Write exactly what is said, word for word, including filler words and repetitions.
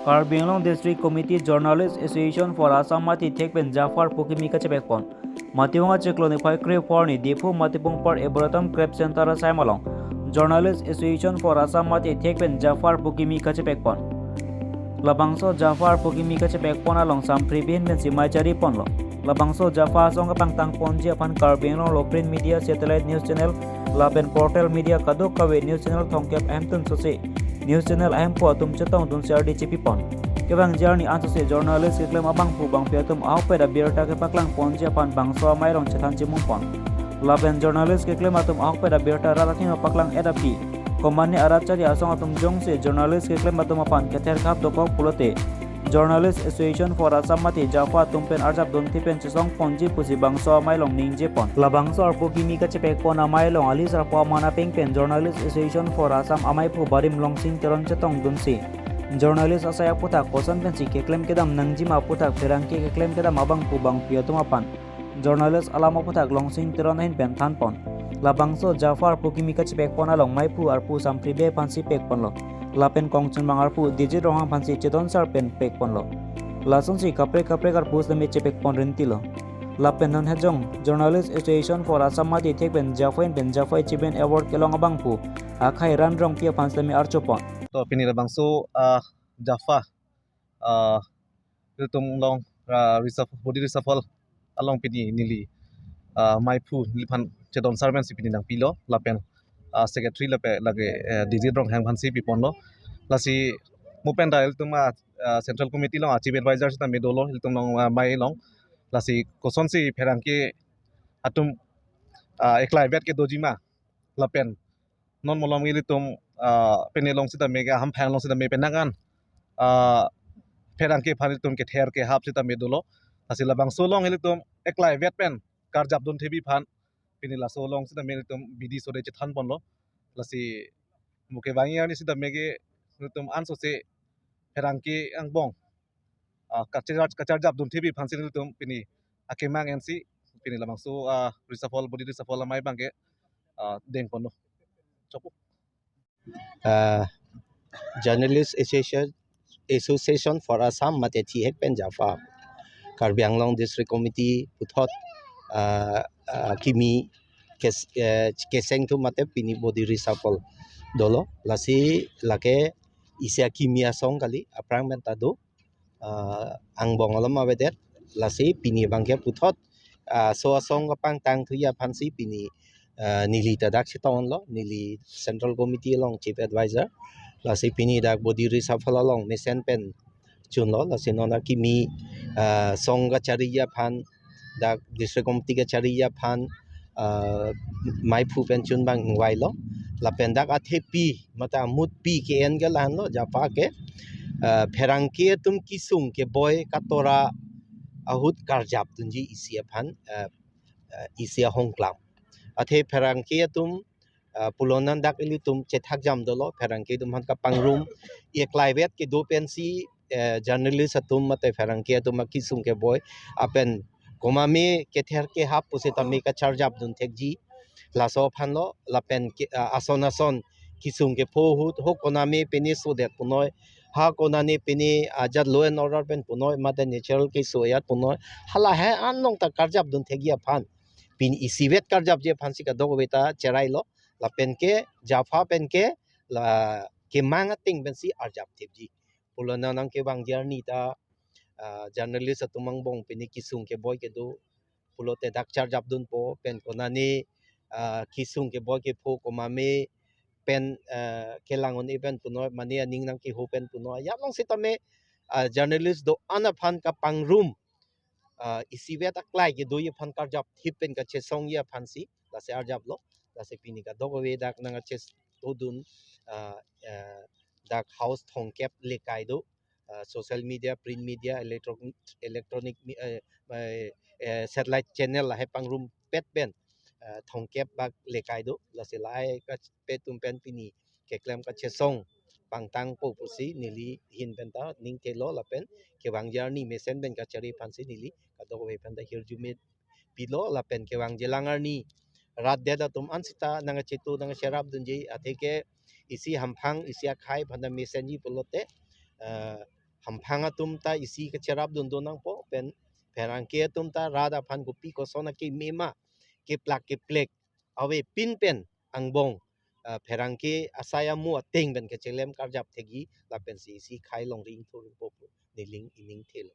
Karbi Anglong District Committee, Journalist Association for Assam mate thek pen Jafa arpu kimi kachepekpon. Matibong achiklo niphai kre-pho arni Diphu Matibong Park Arboretum Crab Center asai along Journalist Association for Assam mate thek pen Jafa arpu kimi kachepekpon. Labangso Jafa arpu kimi kachepekpon along Samphri Bey ahin pensi mei chariponlo. Labangso Jafa asong kapangtangponji aphan Karbi Anglong lo print media, satellite news channel lapen portal media kadokave news channel thomkep ahemtun sose news channel ahemphu atum chetongdunsi ardi chepipon. Kevangji arni ansose journalist keklem abangphu bangphi atum ahokpet abirta kepaklangponji aphan bangso amei along chethan chimunpon. Lapen journalist keklem atum ahokpet abirta rat athengno paklang-et aphi komatne arat chari asong atum jongsi journalist keklem atum aphan kether khap dokok pulote Journalist Association for Assam mate Jafa atum pen arjap dunthi pen chesongponji pusi bangso amei along ningjepon. Labangso arpu kimi kachepekpon amei along ali sarpo aman apeng pen Journalist Association for Assam ameiphu Barim Longsing Teron chetongdunsi journalist asai aphuthak koson pensi keklem kedam nangjima aphuthak pherangke keklem kedam abangphu bangphi atum aphan journalist alam aphuthak Longsing Teron ahin pen thanpon. Labangso Jafa arpu kimi kachepekpon along meiphu arpu Samphri Bey aphansi pekponlo. Lapen kongchunbang arpu Dijit Ronghang aphansi chedonsar pen pekponlo. Lasonsi kaprek kaprek arpu sitame chepekpon rintilo. Lapen non hejong Journalist Association for Assam mate thek pen Jafa ahin pen Jafa Achievement Award kelong abangphu akhai Ran Rongpi aphan sitame archopon. To pini labangso, ah, Jafa, ah, ilitum along, ah, reshuffle, body reshuffle along pini neli, ah, meiphu neliphan chedonsar pensi pini nangpilo lapen, ah, secretary lapen lake, eh, Dijit Ronghang aphansi piponlo. Lasi mo pen ta ilitum, ah, ah, central committee along, ah, chief advisor sitame dolo ilitum along, ah, mei along. Lasi kosonsi pherangke atum, ah, eklai vet kedojima lapen non malom ilitum, ah, pini along sitame ke ahamphang along sitame penang an, ah, pherangke aphan ilitum kether kehap sitame dolo. Lasi labangso along ilitum eklai vet pen karjap dunthepi aphan pini laso along sitame ilitum bidi sode chethanponlo. Lasi mo kevangji arni sitame ke ilitum ansose pherangke angbong, ah, kachar-, kacharjap dunthepi aphansi ilitum pini akemang ensi pini labangso, ah, reshuffle, body reshuffle amei abangke, ah, dengponlo. Chokpo. Ah, Journalist Association, Association for Assam mate thek pen Jafa Karbi Anglong District Committee puthot, ah, ah, kimi kes-, eh, keseng thu mate pini body reshuffle dolo. Lasi lake isi akimi asong kali, aphrang pen ta do, ah, angbong alam avedet. Lasi pini abangke puthot, ah, so asong kapangtangthuji aphansi pini, ah, neli ta dak chetonglo, neli Central Committee along Chief Advisor. Lasi pini dak body reshuffle along mesen pen chunlo, lasi non akimi, ah, song kachariji aphan, dak District Committee kachariji aphan, ah, meiphu pen chun abang ingvailo. Lapen dak athepi mate amutpi ke-en ke lahenlo, Jafa ke, ah, pherangke atum kesung keboi katora ahut karjap dunji isi aphan, ah, ah, isi ahongklam. Athe pherangke atum, ah, pulonan dak ilitum chethak jam dolo, pherangke atum aphan kapangrum, eklai vet kedo pensi, eh, journalist atum mate pherangke atum akesung keboi apen komatne kether kehap pusitame kacharjap dunthekji. Laso aphanlo, lapen ke, ah, ason ason kesung kepho ahut ho konatne pine sodet punoi, ha konatne pine ajat law and order pen punoi mate natural keso ajat punoi, hala he an along ta karjap dunthekji aphan, pini isivet karjapji aphansi kadokave ta cherailo. Lapen ke Jafa pen ke la kemang ateng pensi arjap thipji. Pulo nang nangkevangji arni ta, ah, journalist atum angbong pini kesung keboi kedo pulote dak charjap dunpo, pen konatne, ah, kesung keboi kepho komatne pen, ah, kelang un-e pen punoi, mane aning nangkeho pen punoi. Ajat along sitame, ah, journalist do-an aphan kapangrum, ah, isivet aklai kedoji aphan karjap thip pen kachesongji aphansi lasi arjaplo. Lasi pini kadokave dak nangkachesongdun, ah, ah, dak house thomkep lekai do, ah, social media, print media, electronic, electronic mi-, eh, eh, eh, satellite channel lahai pangrumpet pen, ah, thomkep bak lekai do. Lasi lahai kachepe atum pen pini keklem kachesong pangtangpo pusi neli ahin pen ta ning thelo lapen kevangji arni mesen pen kachari aphansi neli kadokave pen ta hirjume pilo lapen kevangjilang arni rat det atum an sita nangkachetu nangkacherap dunji, atheke isi hamphang isi akhai aphan ta mesenji pulote, eh, hamphang atum ta isi kacherap dun dun nangpo pen pherangke atum ta rat aphan kopi koson akeme ma keplak keplek avepin pen angbong ah, pherangke asai amu ateng pen kachelem karjap thekji lapensi isi khei longri ingthur po pu neling ining thelo.